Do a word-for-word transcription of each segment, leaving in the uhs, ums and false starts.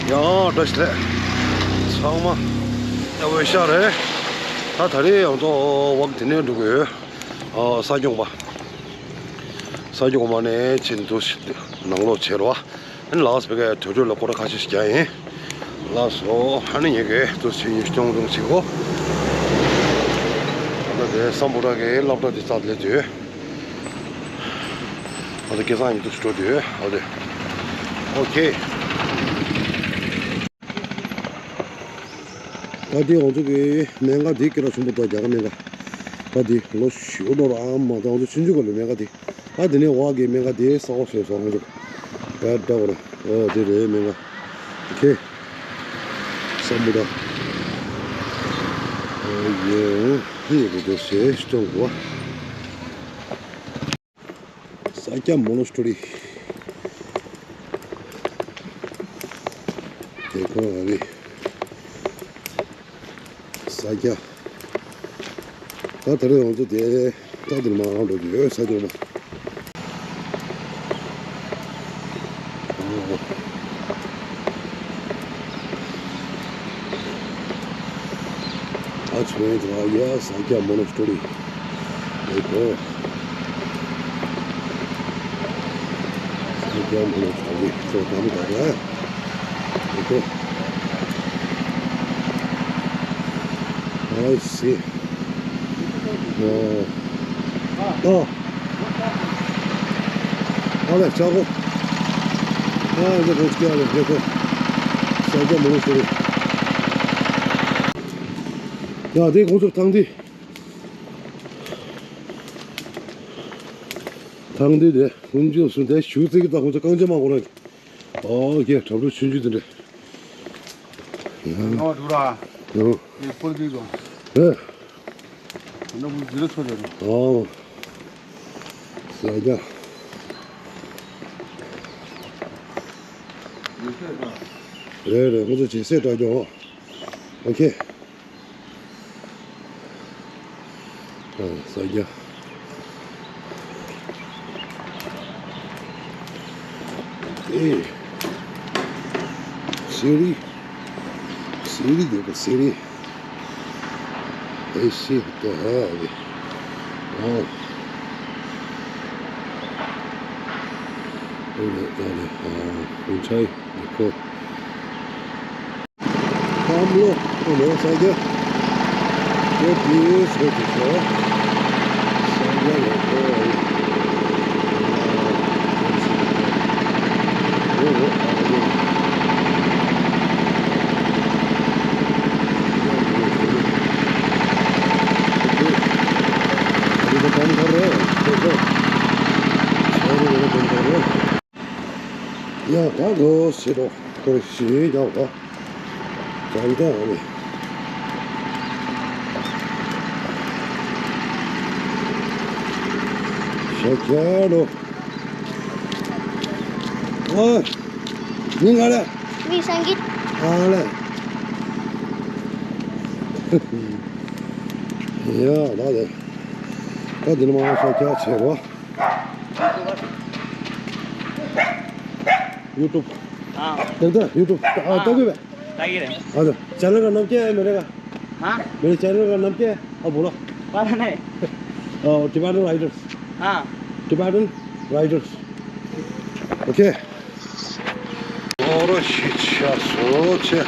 ཡང་བཀྲ་ཤིས་བདེ་ལེགས། ཚང་མ་ཡག་པོ་ཤག་རེད། ད་ད་རེས་ཡང་ཏོག་ཝོག་དེ་ནས་འགྲོ་གི་ཡོད། ཨ། ས་སྐྱོང་པ། ས་སྐྱོང་པ་ནས་ཕྱིན་དུ་ནང་ལོགས་བྱེད་རོགས། ཨ་ནི་ལགས་སོ། བེ་གའི་དུས་ཚོད་ལ་སྐོར་ར་ཁ་ཤས་ཤིག་རྒྱག་ཡིན། ལགས་སོ། ཨ་ནི་ངེད་ཀྱིས་དུ་ཕྱིན་ཡིན་སྐྱོང་རུང་བྱེད་གོ། ད་དེ་སམ་བྷོ་ཊ་གི་སློབ་གྲྭ་དེ་རྩ་ལས་དུས། ཨ་ད་སྐལ་བཟང་ཉིད་དུ་འགྲོ་དུས། ཨ་དེ། ཨོ་ཁེ། ད་དེ་ང་ཚོ་གི་སྨན་ཁང་དེ་སྐད་གྲགས་ཆེན་པོ་འདུག་རྒྱ་གར་སྨན་ཁང་། ད་དེ་ལོ་ཞེ་པོ་འགྲོ་ར། ཨ་མ། ད་ང་ཚོ་ཆུང་ཆུང་སྒང་ལ་སྨན་ཁང་དེ། ད་དེ་ནས་འོག་གི་སྨན་ཁང་དེ་གསར་པ་བཟོས་སོང་། ང་ཚོ་བལ་འདྲ་བོ་ར། ཨོ་དེ་རེད་སྨན་ཁང་། ཨོ་ཁེ། སམ་བྷོ་ཊ། ཨོ་ཡེ། ཧི་གི་དེ་ཞེས་སྐྱོང་གོ། ས་སྐྱ་མོ་ནེ་སི་ཊི་རི། དེ་ཁོ་རེད། ས་སྐྱ། ད་དེ་རིང་ང་ཚོ་དེ་ད་དེར་མར་འགྲོ་གི་ཡོད། ས་སྐྱ་མ། ཨ་ཆུ་ཡན་དུ་ཡ། ས་སྐྱ་མོ་ནེ་སི་ཊི་རི། དེ་ཁོ། ས་སྐྱ་མོ་ནེ་སི་ཊི་རི་ཚོ་གམ་ག་ར། དེ་ཁོ། ཨ་སི། ཨོ། ཨོ། ཨ་ལེ་ཆ་གོ། ཨ་ཡ་གོ་ཅི་ཨ་ལེ་དེ་ཁོ། ས་སྐྱ་མོ་ནེ་སི་ཊི་རི། ཡ་དེ་ཁོང་ཚོ་ཐང་དེ། ཐང་དེ་དེ་ཁོང་ཚོ་སུ་དེ་ཞུ་ཚིག་ད་ཁོང་ཚོ་རྐང་རྗེས་མ་གོ་ར། ཨོ་ཁེ། གྲབ་གྲུབ་ཆུང་ཆུང་དེ་འདྲ། ཡང་ང་བ་འགྲོ་ར། ཡང་། ངས་སྤོར་གི་གོ། ཨེ། ང་བུ་འཛིན་ཚོ་རེད། ཨོ། ས་རྒྱ། རེད་རེད། ཁོ་ཚོ་ཇེ་སེ་དྲག་ཀྱང་། ཨོ་ཁེ། ཨ། ས་རྒྱ། ཨེ། སེ་རི། སེ་རི་དེ་ག་སེ་རི། ཨེ་ཤི་ད་ཧ་རེ། ཨོ། ཨོ་རེ་ཨོ་རེ། ཨ། ཧུན་ཆའི་དེ་ཁོ། ཀམ་ལོ། ཨོ་ལོ། ས་རྒྱ། ཁོ་དེའི་ཚོད་དུ་ཤོག་ས་རྒྱ་ལ་ཁོ་ཡ་ཡིན། ཨོ་ལོ། ཨོ་ལོ། ཨ་ནི་ཁོ་ཀམ་ཁ་རེད། ཁོ་ཁོ། ས་རྒྱ་ལ་ཀམ་ཁ་རེད། ཡ་ད་གོ་ཤེས་རོགས། ཁོ་ཞེས་ཡང་ག་ད་ལྟ་ཨ་ནི། ཤ་ཁྱ་རོ། ཨ། མིང་ག་རེ། མིང་སངས་རྒྱས། ཨ་ལེ། ཡ་ད་ལེ། ད་འདི་ནས་མར་ཤ་ཁྱ་བྱེད་རོགས། YouTube। हाँ। देखते हैं YouTube। हाँ। तो भी भाई। ताकि रे। हाँ तो चैनल का नाम क्या है मेरे का? हाँ। मेरे चैनल का नाम क्या है? अब बोलो। पता नहीं। Tibetan riders. हाँ। Tibetan riders. ओके। ཨོ་རོ་ཤི་ཆ་སོ་ཆེ།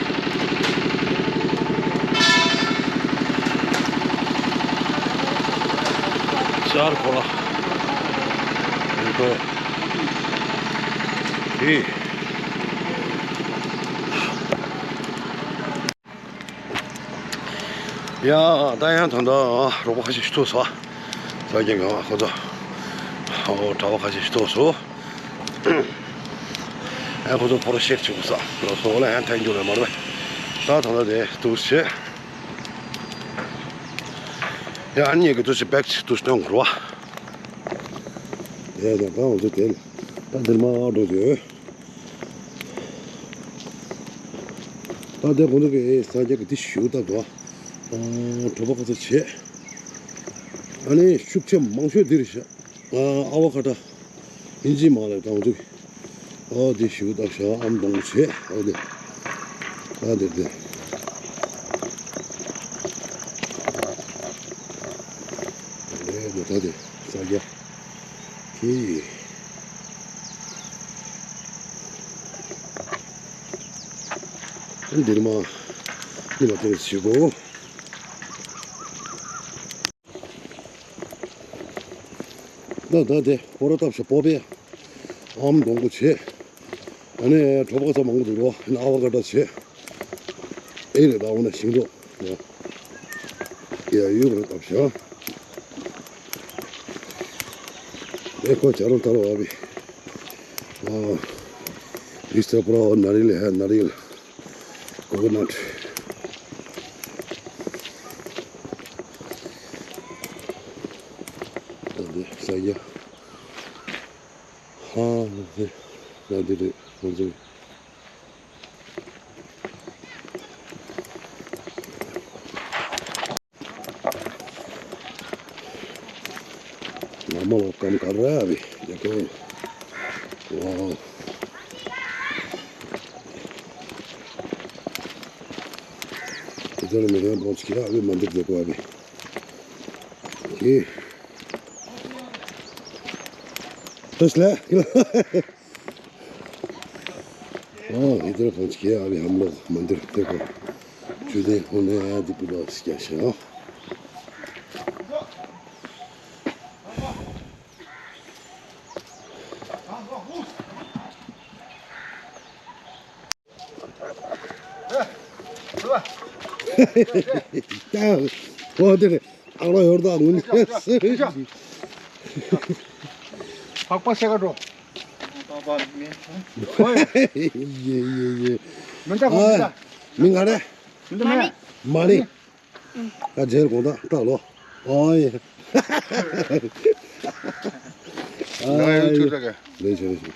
ཤར་ཁོ་ལ། ཨེ་ཁོ། ཨེ། ཡ། ད་ཡང་ད་ལྟ་རོགས་པ་ཁ་ཤས་ཤིག་ཐུག་སོང་། ས་སྐྱ་གི་ཁོ་ཚོ། ཨོ། གྲྭ་པ་ཁ་ཤས་ཤིག་ཐུག་སོང་། ཨ་ཁོ་ཚོ་ཕོ་རོ་ཤེར་བྱེད་དགོས་ས། ལགས་སོ། ཨོ་ལ་ཡང་ཐལ་འགྱུར་བས་མ་རེད། ད་ད་ལྟ་དེ་འདུག་བྱེད། ཡ། ཨ་ནི་ངེད་ཀྱི་འདུག་བྱེད་བེག་ཅིག་འདུག་སྟོན་དགོས་རེད་བ། ཡ་ཡ། ད་ང་ཚོ་དེ་ལ་ད་འདིར་མར་འགྲོ་དུས། ད་དེ་ཁོང་ཚོ་གི་ས་རྒྱ་གི་དེ་ཞུ་ད་འདུག་བ། ཨ། གྲོ་པ་ཁོ་ཚོ་བྱེད། ཨ་ནི་ཤུགས་ཆེ་མང་ཤོས་འདི་རེད་ཤག་ཨ། ཨ་བ་ཀ་ཏ། ཨིན་ཇི་མ་ལ་གང་འདུག་ཨོ་དེ་ཞུ་ད་ཤག་ཨམ་སྡོང་བྱེད། ཨོ་དེ། ད་འདིར་དེ། ལས་འདི་ད་དེ་ས་རྒྱ། དེ། འདིར་མ། འདི་མ་དེ་ཞིག་གོ། ད་ད་དེ་ཧོ་ར་སྟབས་ཤ་པོ་པེ། ཨམ་སྡོང་པོ་བྱེད། ཨ་ནི་གྲོ་པགས་ཚ་མང་པོ་འདུག་རོ། ཨ་ནི་ཨ་བ་ཀ་ཏོ་བྱེད། ཨེ་རེད་ད་འོ་ན་ཤིང་ཏོག་ཡ་ཡུ་ར་སྟབས་ཤ། ཨེ་ཁོ་ཇ་རོ་ཏ་རོ་ཨ་བི། ཨ། ཨིས་ཏ་པྲོ་ནཱ་རིལ་ཧ་ནཱ་རིལ། Coconut. ད་འདི་ས་ཡ། ཧ་ལ་ཧེ། ད་འདི་རེད་ང་ཚོ། ང་མ་ལོ་ཀམ་ཀ་ར་བི་ཡ་ཀོ། ཝའོ། དེ་ཚོ་ལ་མི་ལ་བོ་ཅི་ཁྱེར་ཨ་བི་མ་འདུག་ཟེར་གོ་ཨ་བི། ཁྱེར། ཨོ། इधर पहुंच गए। अभी हम लोग मंदिर देखो। चूल्हे होने आया दीप बस क्या शे। ད། ཨོ་དེ་རེད། ཨ་ལོ་ཡོར་ད་ངུན། ཕག་པ་སེ་ག་འགྲོ། ཡེ་ཡེ་ཡེ། མི་འདྲ་ཁོ་མི་འདྲ། མི་ང་རེད། མི་འདྲ་མེད། མ་རེད། ད་རྗེས་དགོངས་དག་སྐྲག་ལོ། ཨོ་ཡེ། ང་ཡང་ཆུ་ཚ་ག་ལས་བྱེད་ལས་བྱེད།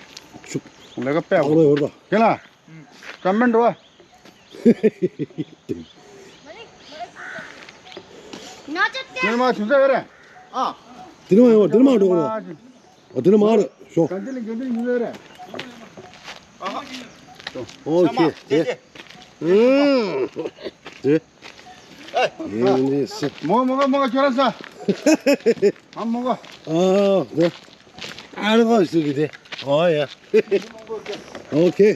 ཤུག་ལས་ཀ་དཔེ་ཨ་ལོ་ཡོར་ད། ཁྱེད་ལ། ཀམ་མེན་འགྲོ། དེ་ནས་མ་བྱུང་ས་ཡོད་རེད། ཨ། དེ་ནས་མ་ཡོང་བ་དེ་ནས་མ་འགྲོ་གོ། ཨ་དེ་ནས་མ་རེད་ཤོག་ག་འདི་ལ་འགྱོ་འདི་ཉུལ་ཡོད་རེད། ཨོ་ཁེ་ཁེ། ཨུམ། དེ། ཨེ། ཡིན་འདི་སི། མོ་མོ་ག་མོ་ག་ཁྱོད་ར་ས། ཨ་མོ་ག་ཨ་དེ། ཨ་རེ་གོ་སི་གི་དེ། ཨོ་ཡ། ཨོ་ཁེ།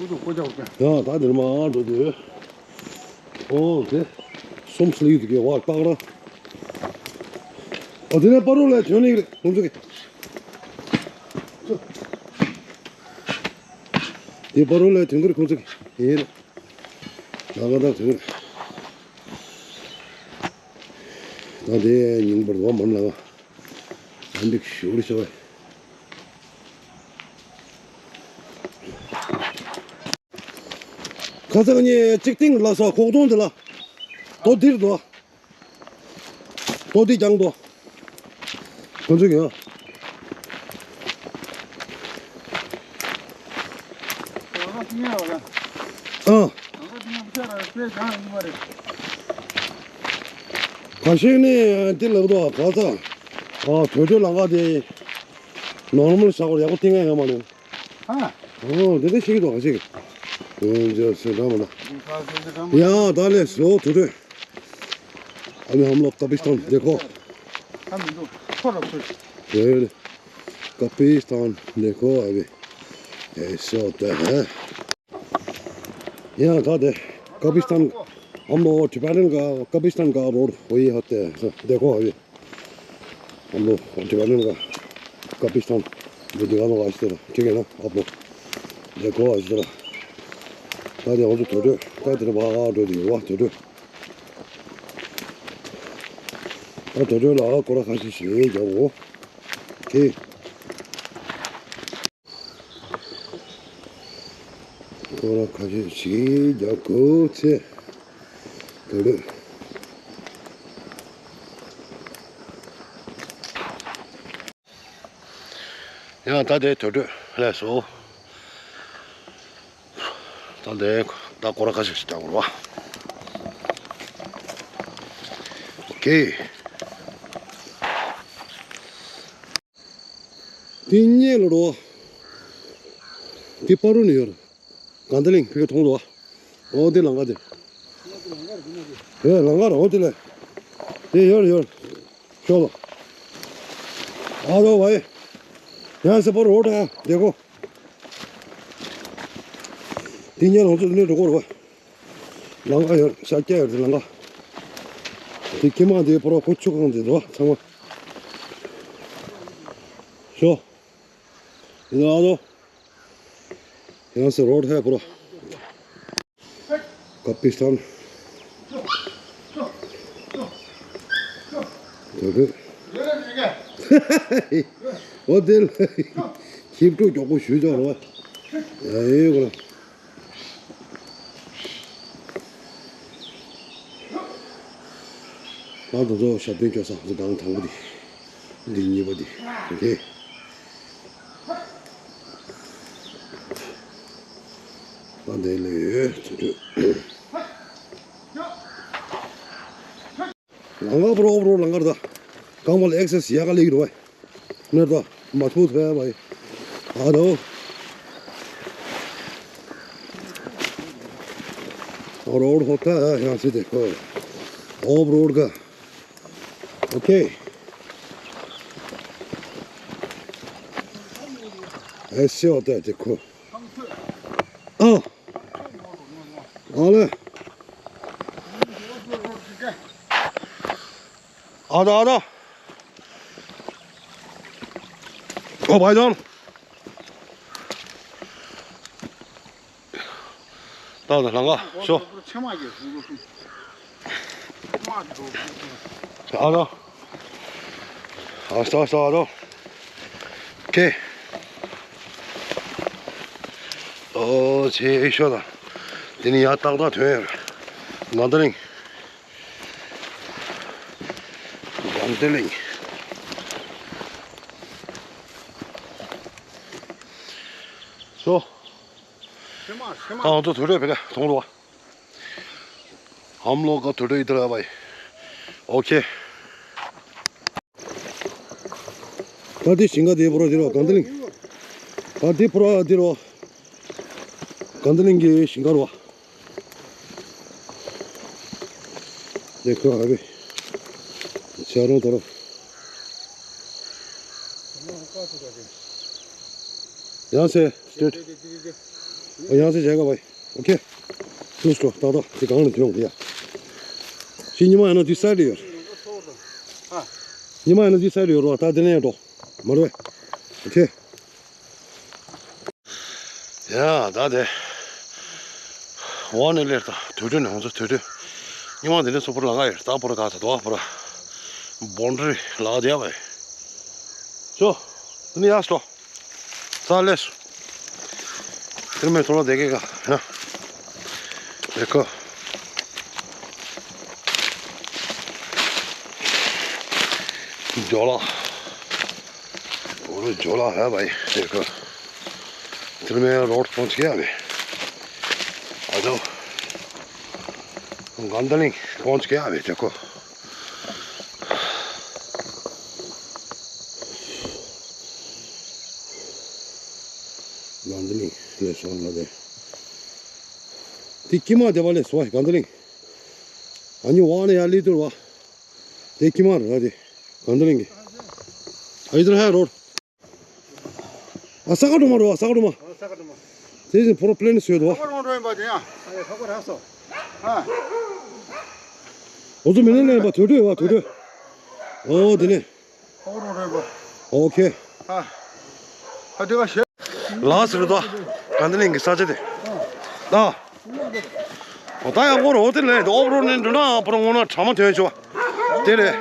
ཡང་ད་འདིར་མར་འགྲོ་དུས། ཨོ་དེ། སོམ་སི་ལི་ཡུལ་དུ་གི་བར་སྟག་ར། ཨོ་དེ་ནས་པ་རུ་ལ་ཐོན་ནི་རེད་ཁོང་ཚོ་གི། དེ་པ་རུ་ལ་ཐོན་གི་རེད་ཁོང་ཚོ་གི། ཡིན་རེད། ད་ག་ད་ཐོན་གི་རེད། ད་དེ་ཉིན་པར་བ་མམ་ལ་བ། ཨ་འདི་ཞུ་རེ་ཞུ་བ། ཁ་སང་ཉིན་གཅིག་སྟེང་ལ་ས་ཁོག་སྟོང་དེ་ལ། དོ་དིར་དོ། དོ་དི་ཀྱང་དོ། ཁོ་ཚོ་ཡོད། ཨ། ཁ་ཤས་ནི་དེ་ལབ་དོ་ག་ས། ཨ་དོ་དོ་ལ་ག་དེ། ནོར་མལ་ས་གོར་ཡག་པོ་བཏིང་ཡ་ཡོད་མ་རེད། ཨ། ཨོ་དེ་འདྲ་ཞིག་འདུག་ག་ཞིག་ཨོ་ཇོ་སེ་འདྲ་མ་ལ། ཡ་ད་ལས་སོ་དུ་དུ། अभी हम लोग कब्रिस्तान देखो। हम लोग थोड़ा कुछ। ये कब्रिस्तान देखो अभी। ऐसे होता है। यहाँ था दे कब्रिस्तान। हम लोग टिबेटन का कब्रिस्तान का रोड वही होते हैं। देखो अभी। हम लोग टिबेटन का कब्रिस्तान, वो दिखा दो आज तेरा, ठीक है ना, आप लोग देखो आज तेरा। ताते हम तो थोड़े, ताते बाहर दो दिन हुआ थोड़े। और थोड़े ला कोरा खासी से जाओ। ठीक। ཁོ་རང་ཁ་ཤས་ཤིག་རྒྱག་དགོས་ཚེ། དེ་རེད། ཡང་ད་དེ་དུར་ཁྲོད་ལས་སོ། ད་དེ་ད་ཁོ་རང་ཁ་ཤས་ཤིག་རྒྱག་དགོས་རེད་བ། ཨོ་ཁེ། དེ་གཉིས་ལ་རོ། འདི་པ་རུ་ནས་ཡོད། དགའ་ལྡན་གླིང་ཕ་གི་མཐོང་འདུག་བ། འོ་འདི་ལམ་ཁ་འདི། ཨེ་ལམ་ཁ་ར་འོ་འདི་ལས། དེ་ཡོད་ཡོད། ཤོག་ལ། ཨ་རོ་བའི། ཡང་སེ་པ་རོ་ད་དེ་གོ། དེ་ཉལ་ལོང་ཚོ་ནས་འགྲོ་གོ་རོ། ལམ་ཁ་ཡོད་ཤར་སྐྱ་ཡོད་དེ་ལམ་ཁ། དེ་ཀྱེ་མ་དེ་པོ་རོ་ཁོ་ཆུ་གང་དེ་རོ་ཚང་མ། ཤོག་ཡིན་ཨ་རོ། ཡང་སེ་རོ་ད་ཧེ་པོ་རོ། ཀ་པི་སི་ཐན། དེ་འོ་དེ་ལ་ཁྱིམ་སྤྲོ་མགྱོགས་པོ་ཞུས་ཀྱང་རོ། ཨེ་གོ་ལ། ང་ཚོ་ཞབས་བརྟན་སྐྱོར་ས་ང་ཚོ་གང་དང་པོ་དེ། འདི་གཉིས་པ་དེ། ཨོ་ཁེ། ད་འདི་ལས་ཡོད་ཚུལ་ཁྲིམས། ལང་ཀ་པོ་རོ་པོ་རོ་ལང་ཀར་ད། གང་མ་ལ་ཨེག་སེ་སི་ཡག་ག་ལེགས་རོ་བའི། ནར་ད་མ་ཐུག་ཐུ་བའི། ཨ་རོ། ཨ་རོ་ཧོ་ད་ཡང་སི་དེ་ཁོ། ཨོབ་རོ་ག་ཨོ་ཁེ། ཨེ་སི་ཨོ་ད་དེ་ཁོ། ཨ། ཨ་ལེ། ཨ་ད་ཨ་ད། ཨོ་བའི་ད། ད་ད་ལང་ཀ་ཤོ། ཨ་ད། ཨ་ས་ས་ཨ་ད། ཁེ། ཨོ་ཆེ་ཤོ་ད། དེ་ནི་ཡ་ཏག་ཏག་ཐོན་ཡ། ང་ད་ལིང་། ལྡན་ལྡན་གླིང་། སོ། ཕྱི་མ་ཕྱི་མ། ང་ཚོ་དུར་ཁྲོད་བེད་ལ་གཏོང་རོགས། ཧམ་ལོ་ཀ་དུར་ཁྲོད་ཡི་དར་བ་ཡི། ཨོ་ཁེ། ད་འདི་ཞིང་ཁ་འདི་པོ་ར་འདི་རོ་ལྡན་ལྡན་གླིང་། ད་འདི་པོ་ར་འདི་རོ། ལྡན་ལྡན་གླིང་གི་ཞིང་ཁ་རོ། देखो अभी चारों तरफ यहाँ से स्ट्रेट और यहाँ से जाएगा भाई। ओके। चलो इसको दादा ये गांव में ढूंढ गया। ཞི་ཉི་མ་ཡང་ན་འདི་སའི་ཌི་ཡོད། ཉི་མ་ཡང་ན་འདི་སའི་ཌི་ཡོད་རོ། ད་འདི་ནས་འགྲོ། མ་རེད། ཨོ་ཁེ། ཡ་ད་དེ། འོག་ནས་སླེབས་ད་དུར་ཁྲོད་ནས་ང་ཚོ་དུར་ཁྲོད། ཉི་མ་འདི་ནས་སུ་པུར་ལ་ང་ཡོད་ད་པུར་ག་ད་དོ་པུར། བོན་ཌི་རི་ལ་དེ་ཡ་བས། ཅོ། འདི་ནས་ཡར་སོ། ས་ལས་སོ། དེར་མེད་ཐོ་ལོ་དེ་གེ་ག་ཡ། དེ་ཁོ། ཇོ་ལ། འོ་རུ་ཇོ་ལ་ཧ་བའི་དེ་ཁོ། དེར་མེད་རོ་ཌི་ཕོན་ཆེ་ཡ་བས། ཨ་ཇོ། ལྡན་ལྡན་གླིང་ཕོན་ཆེ་ཡ་བས་དེ་ཁོ། ལྡན་ལྡན་གླིང་ལས་སོང་ལ་དེ། དེ་ཀྱེ་མ་དེ་བ་ལས་སོང་ལྡན་ལྡན་གླིང་། ཨ་ནི་བ་ནི་ཡ་ལི་དུར་བ། དེ་ཀྱེ་མ་ར་དེ། ལྡན་ལྡན་གླིང་གི། ཨ་ཡི་དར་ཧ་རོ། ཨ་ས་ཀ་འགྲོ་མ་རོ། ཨ་ས་ཀ་འགྲོ་མ། ཨ་ས་ཀ་འགྲོ་མ། དེ་བཞིན་ཕོ་རོ་པི་ལེན་སོད་དོ། ཨ་ཁོ་རང་འགྲོ་ཡིན་པ་དེ་ཡང་། ཨ་ཡ་ཁ་ཁོ་རག་སོ། ཨ། འོ་ཚོ་མི་ལེན་ལེན་པ་དུར་ཁྲོད་བ་དུར་ཁྲོད། ཨོ་དེ་ནས། ཨོ་ཁེ། ཨ། ཨ་དེ་ག་ཤེ། ལགས་སོ་ད། ལྡན་ལྡན་གླིང་གི་ས་ཆ་དེ། ད། ཨོ་ད་ཡང་སྐོར་འོ་དེ་ལས་ཨོབ་རོ་ནས་འགྲོ་ན་པུར་སྔོན་ན་གྲ་མ་ཐོན་ཆོག་དེ་རེད།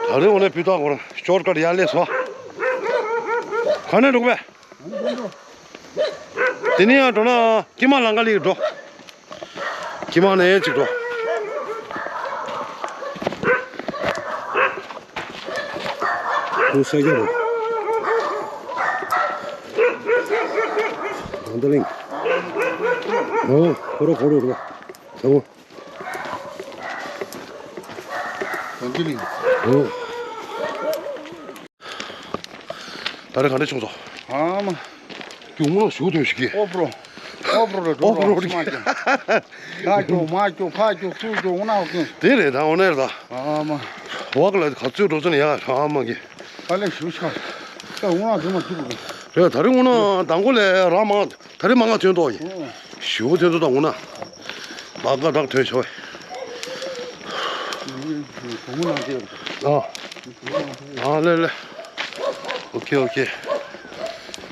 ད་རེས་འོ་ནས་བུ་ད་སྐོར་ཤོར་ཀ་ཊི་ཡར་ལས་སོ། ག་ནས་འགྲོ་གི་བས། དེ་ནས་ཡང་འགྲོ་ན་ཀྱེ་མ་ལང་ཀ་ལི་འགྲོ། ཀྱེ་མ་ནས་ཡང་གཅིག་འགྲོ། ཁོ་ས་རྒྱ་རོ། ལྡན་ལྡན་གླིང་། ཨོ་ཁོ་རོ་ཁོ་རོ་རོ། ཨོ། ལྡན་ལྡན་གླིང་། ཨོ། ད་རེས་ག་འདྲ་བྱུང་སོང་ ཨ་མ། རྒྱུག་མོ་ཞུགས་དོན་ཞིག་གིས། ཨོབ་རོ། ཨོབ་རོ་རེད་འགྲོ་ཨོབ་རོ་རོ་རེད། ཕྱི་མ་ཀྱང་། ད་རྒྱུག་མ་རྒྱུག་ཕ་རྒྱུག་ཚུར་རྒྱུག་འོ་ན་འོ་ཀིང་། དེ་རེད་ད་འོ་ནས་ད། ཨ་མ། འོག་ལ་ག་ཚོད་འགྲོ་ཚོད་ཡ་ཨ་མ་གི། ཨ་ལས་ཞུ་ཤ། ད་འོ་ན་དེ་མ་ཐུབ་གི། རེད་ད་རིང་འོ་ན་དང་པོ་ལས་ར་མ། ད་རེས་མ་ང་ཐོན་ཏོ་ཡིན། ཨོ། ཞུ་ཐོན་ཏོ་དང་འོ་ན། ལག་ཀ་བྲག་ཐོན་ཤོག་ཨེ། གོང་མོ་ནང་དེ། ཨ། ཨ་ལེ་ལེ། ཨོ་ཁེ་ཨོ་ཁེ།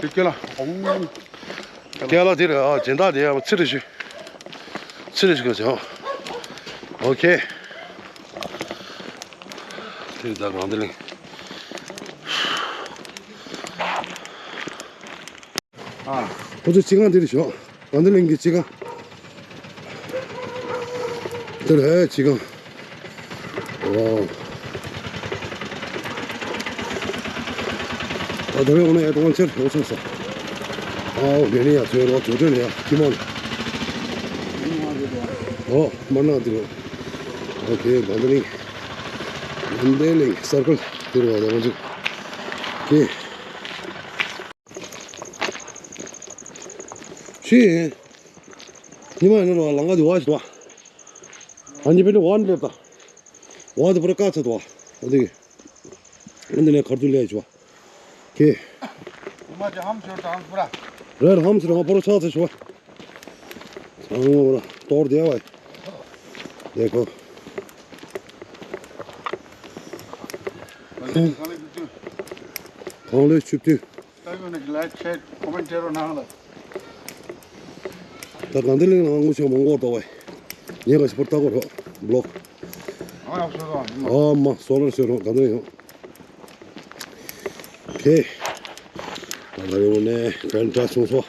དེ་སྐེ་ལ། ཨོ། སྐེ་ལ་དེ་རེད་ཨ་སྦྱིན་བདག་དེ་ཡང་ཚི་རེ་ཞུ། ཚི་རེ་ཞུ་ག་ཟེར་ཨོ། ཨོ་ཁེ། དེ་རེད་ད་གང་དེ་ལིང་། ཨ། ཁོ་ཚོ་སྤྱི་ཁང་འདིར་ཞོག་དགའ་ལྡན་གླིང་གི་སྤྱི་ཁང་། འདིར་ཧེ་སྤྱི་ཁང་། ཨོ། ད་དེ་རིང་འོ་ན་ཡ་གྲོང་ཁྱེར་འོ་ཚོ་ས། ཨའོ་དེ་ནི་ཡ་ཚོའི་རོགས་ཚོ་དྲན་ཡ་ཁྱི་མོ། ཨོ་མ་ན་འདིར། ཨོ་ཁེ་དགའ་ལྡན་གླིང་། དགའ་ལྡན་གླིང་སར་ཀལ་འདིར་བ་དང་འཇིག་ཁེ། ཤི། ཉི་མ་ཡིན་ན་རོ་ལང་ཀ་དེ་བ་ཞིག་ཏུ་བ། ཨ་ནི་པེ་ནི་བ་ནི་ལེབ་ད། བ་དེ་པུ་ར་ཀ་ཚ་དུ་བ། ཨ་དེ་གི། ཨ་འདི་ནས་ཁར་ཏུ་ལས་ཞུ་བ། ཁེ། ཉི་མ་ཅི་ཧམ་ཞོར་དང་པུ་ར། རེད་ཧམ་ཞོར་དང་པུ་ར་ཆག་ཚ་ཞུ་བ། ཚང་མ་པུ་ར་གཏོར་བསྡད་བ། དེ་ཁོ། གང་ལས་ཆུ་བཏུན། ད་དགའ་ལྡན་གླིང་ལ་ངོ་ཤེས་མང་པོ་འདུག་བས། ངས་ག་ཞིག་པར་ལྟ་གོ་རོགས་བློག་ཨ་མ་སོ་ལར་སེ་རོགས་ག་འདྲ་ཡོང་། ཁེ། ད་ལྟ་ཡོང་ནས་གན་དྲ་སོང་སོ།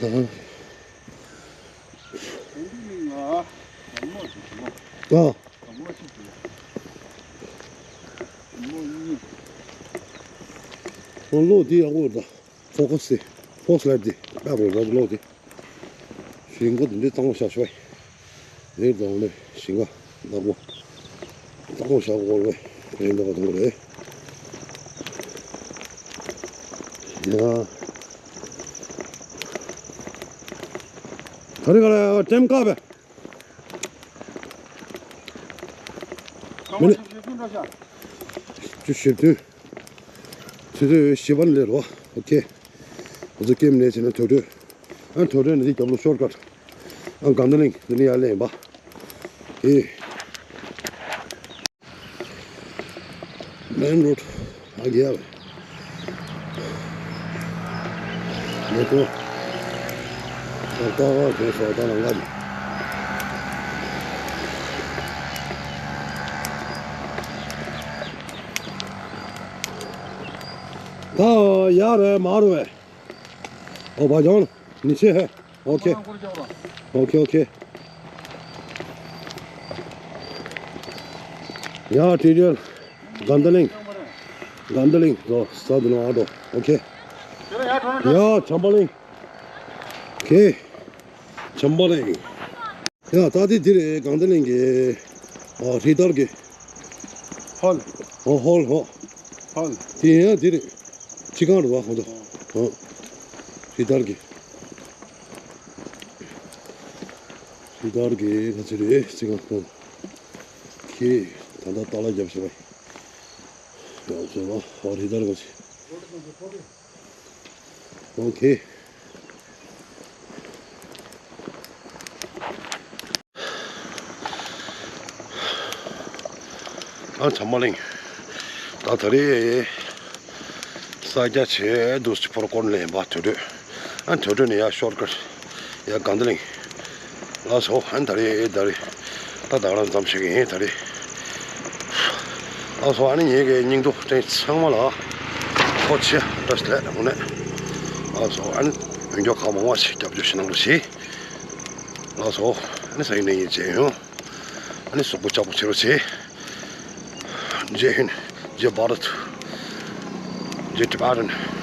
ཨ། ཨོ་ལོ་དེ་ཡག་པོ་རེད། ཕོ་ཁོ་སི། ཕོ་སི་ལ་དེ་ཡག་པོ་རེད་ལོ་དེ། ཞིང་ཁ་དེ་འདྲའི་གཙང་མ་བཞག་ཤོག་ཨེ། རེད་དང་ནས་ཞིང་ཁ་ནག་པོ། གཙང་མ་བཞག་དགོས་རེད་རེད་འདུག་ག་དང་རེད། ཡ། ད་རེས་ག་ལ་ཀྲེམ་ཀ་བས། མི་ནི། བཅུ་བཞི་བདུན། ཆུ་ཚོད་བཞི་པ་ནས་སླེབས་རོགས། ཨོ་ཁེ། ང་ཚོ་ཀེམ་ནས་བྱས་ན་དོ་དོད། ཨ་དོ་དོད་ནས་འདི་རྒྱབ་ལོགས་ཤོར་ཀཊ། ཨ་དགའ་ལྡན་གླིང་འདི་ནས་ཡར་སླེབས་ཡིན་པ། ཨེ། མེན་རོཌ། ཨ་གི་ཡ། མེ་ཏོག་ད་ལྟ་བ་དེ་སོགས་ད་ལ་ང་ད་ཡ་རེད་མ་རུ་བས། ཨོ་བ་ཇོན་ནི་ཆེ་ཧེ། ཨོ་ཁེ། ཨོ་ཁེ་ཨོ་ཁེ། ཡ་ཏི་རིལ། དགའ་ལྡན་གླིང་། དགའ་ལྡན་གླིང་། ཟོ་ས་དུ་ནོ་ཨ་ཏོ། ཨོ་ཁེ། ཡ་བྱམས་པ་གླིང་། ཁེ། བྱམས་པ་གླིང་། ཡ་ད་དེ་འདི་རེད་དགའ་ལྡན་གླིང་གི། ཨ་རི་དར་གི། ཧོལ། ཨོ་ཧོལ་ཧོ། ཧོལ། དེ་ཡང་འདི་རེད། སྤྱི་ཁང་རེད་བ་ཁོང་ཚོ། ཨོ། རི་དར་གི། རི་དར་གི་ག་ཚོད་རེད་སྤྱི་ཁང་ཁོང་། ཁྱེད་ད་ལྟ་ཏཱ་ལ་རྒྱབ་ཤག་བས། ཡང་ཟེར་བ་ཧོ་རི་དར་ག་ཚོད། ཨོ་ཁེ། ཨ་བྱམས་པ་གླིང་། ད་ད་རེས་ས་རྒྱ་ཆེ་འདུག་སྤྱི་ཕོར་ཀོན་ལེན་པ་དོ་དོད། ཨ་དོ་དོད་ནས་ཡ་ཤོར་ཀཊ། ཡ་དགའ་ལྡན་གླིང་། ལགས་སོ་ཨ་ད་རེས་ད་རེས། ད་ད་རང་ཙམ་ཞིག་ཡིན་ད་རེས། ལགས་སོ་ཨ་ནི་ངེད་ཀྱི་སྙིང་སྡུག་ཅན་ཚང་མ་ལ། ཁོ་ཆེ་བཀྲ་ཤིས་བདེ་ལེགས་དངོས་གནས། ལགས་སོ་ཨ་ནི་ཡོན་ཆབ་ཁག་མང་བ་ཞིག་རྒྱབ་སྐྱོར་ཞིག་གནང་རོགས་གྱིས། ལགས་སོ། ཨ་ནི་སང་ཉིན་ནས་ཡིན་བྱས་ཡོང་། ཨ་ནི་གཟུགས་པོ་ལྕགས་པོ་བྱེད་རོགས་བྱེད། ཇེ་ཧིན། ཇེ་བྷ་རད། ཇེ་ཊི་བྷ་ཊན།